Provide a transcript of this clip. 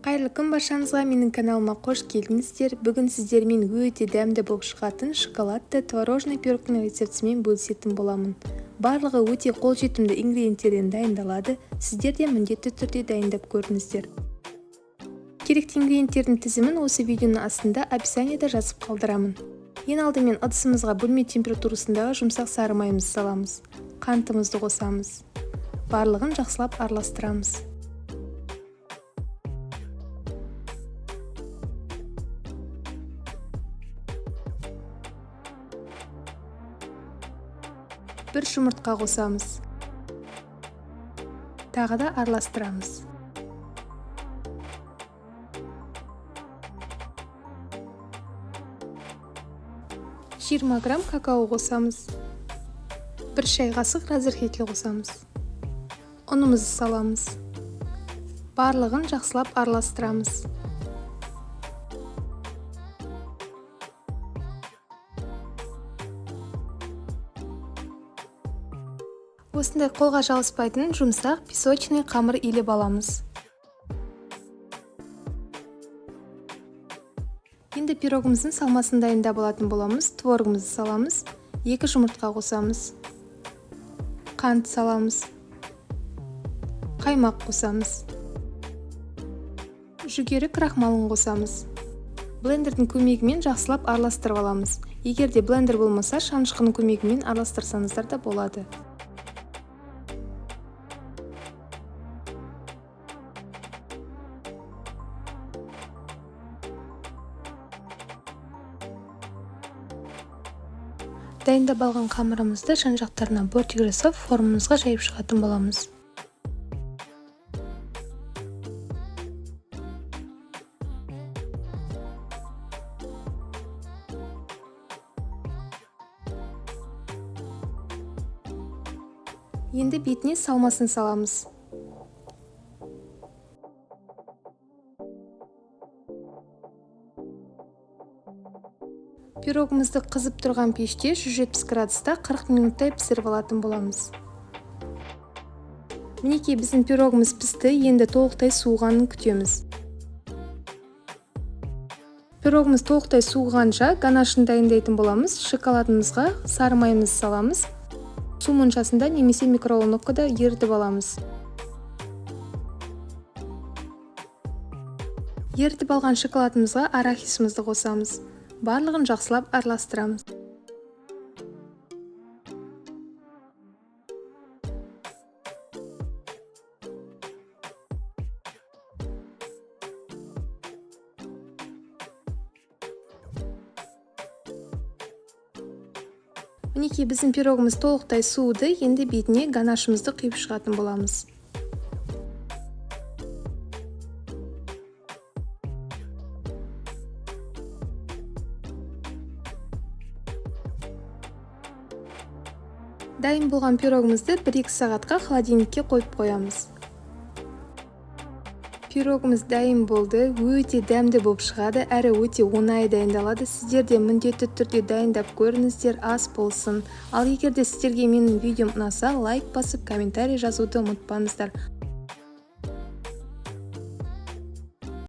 Қайырлы күн баршаңызға, менің каналыма қош келдіңіздер. Бүгін сіздермен өте дәмді болып шығатын шоколадты творожный пирогтың рецептісімен бөлісетін боламын. Барлығы өте қолжетімді ингредиенттерден дайындалады. Сіздер де міндетті түрде дайындап көріңіздер. Керекті ингредиенттердің тізімін осы видеоның астында описаниеда жазып қалдырамын. Ең алдымен ыдысымызға бөлме температурасындағы жұмсақ сары майымызды саламыз. Қантымызды қосамыз. Барлығын жақсылап араластырамыз. Бір жұмыртқа қосамыз. Тағы да араластырамыз. 20 грамм какао қосамыз. 1 шай қасық разрыхлитель қосамыз. Ұнымызды саламыз. Барлығын жақсылап араластырамыз. Осындай қолға жабыспайтын жұмсақ песочный қамыр илеп аламыз. Енді пирогымыздың салмасын дайындап алатын боламыз. Творогымызды саламыз, 2 жұмыртқа қосамыз, қант саламыз, қаймақ қосамыз, жүгері крахмалын қосамыз. Блендердің көмегімен жақсылап араластырып аламыз. Егер де блендер болмаса, шанышқының көмегімен араластырсаңыздар да болады. Дайындап алған қамырымызды жан-жақтарына бортик жасап, формамызға жайып шығатын боламыз. Енді бетіне салмасын саламыз. Пирогымызды қызып тұрған пеште 170 градуста 40 минуттай пісіріп алатын боламыз. Мінекей, біздің пирогымыз пісті, енді толықтай суығанын күтеміз. Пирогымыз толықтай суығанша ганашын дайындайтын боламыз. Шоколадымызға сары майымызды саламыз. Су моншасында немесе микроволновкада ерітіп аламыз. Ерітіп алған шоколадымызға арахисімізді қосамыз. Барлығын жақсылап араластырамыз. Мінекей, біздің пирогымыз толықтай суыды, енді бетіне ганашымызды құйып шығатын боламыз. Дайын болған пирогымызды 1-2 сағатқа холодильникке қойып қоямыз. Пирогымыз дайын болды, өте дәмді болып шығады, әрі өте оңай дайындалады. Сіздер де міндетті түрде дайындап көріңіздер, ас болсын. Ал егер де сіздерге менің видеом ұнаса, лайк басып, комментарий жазуды ұмытпаңыздар.